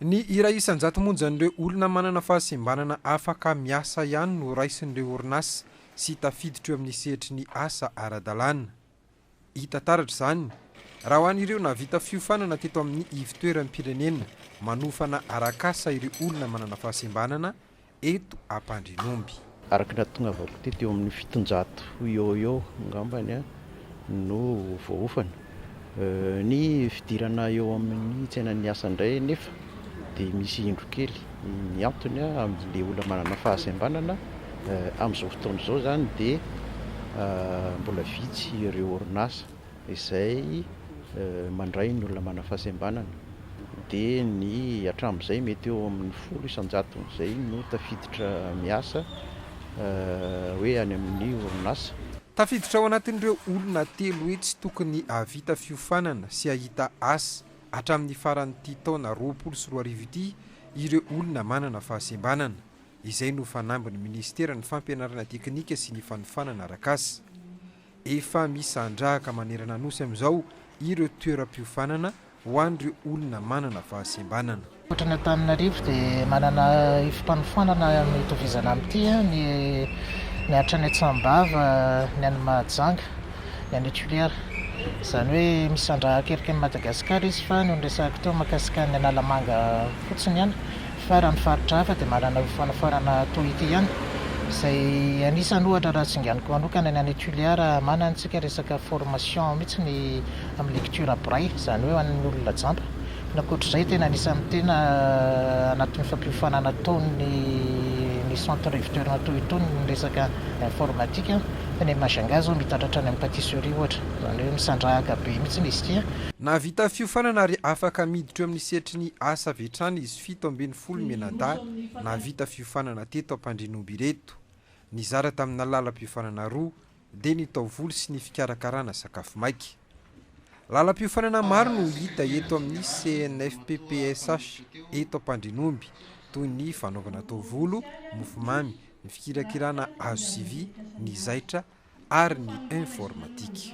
Ny 1% monjan'ireo olona manana fahasembanana afaka miasa ihany no raisin'ireo orinasa sy tafiditra eo amin'ny sehatry ny asa ara-dalàna. Hita taratra izany raha ho an'ireo nahavita fiofanana teto amin'ny ivontoeram-pirenena manofana arak'asa ireo olona manana fahasembanana eto Ampandrianomby. Araka ny nahatongavako teto, eo amin'ny 700 eo ho eo angambany no voaofana. Ny fidirana eo amin'ny tsenan'ny asa indray nefa dia misy indro kely. Ny antony amin'ilay olona manana fahasembanana amin'izao fotoana izao izany dia mbola vitsy ireo orinasa izay mandray ny olona manana fahasembanana. Dia ny hatramin'izay mety eo amin'ny 10% izay no tafiditra miasa hoe any amin'ny orinasa. Tafiditra ao anatin'ireo olona telo hoe tsy tokony hahavita fiofanana sy hahita asa hatramin'ny faran'ity taona 2020 ity ireo olona manana fahasembanana, izay no fanambin'ny minisiteran'ny fampianarana teknika sy ny fanofanana arak'asa. Efa misandrahaka manerana Nosy amin'izao ireo toeram-piofanana ho an'ireo olona manana fahasembanana. Ankoatra ny Antananarivo dia manana ifom-panofanana mitovizana amin'ity ny ny hatrany Antsahambava, ny any Mahajanga, ny any Tuléar. Izany hoe misandrahaka eriky an'i Madagasikara izy fa ny noresahako teo mahakasika ny Analamanga fotsiny ihany fa raha ny faritra hafa dia manana io fanofanana toy ity ihany izay anisany ohatra raha singaniko manokana ny any Tuléar manana antsika resaka formation mihitsy ny amin'ny lecture braille izany hoe ho an'ny olona jamba. Ny ankoatr'izay tena anisan'ny tena anatin'ny fampiofanana ataon'ny ny centre ivontoerana toy itony ny resaka informatique fa ny Majunga zao mitatra hatrany amin'ny pâtisserie ohatra, izany hoe misandrahaka be mihitsy izy ity. Nahavita fiofanana ary afaka miditra eo amin'ny sehatry ny asa avy hatrany izy 17 mianadahy nahavita fiofanana teto Ampandrianomby ireto. Nizara tamina lalam-piofanana roa dia ny taovolo sy ny fikarakarana sakafo maika. Lalam-piofanana maro no hita eto amin'ny CNFPPSH eto Ampandrianomby, toy ny fanaovana taovolo, mofomamy, ny fikirakirana hazo sy vy, ny zaitra ary ny informatika.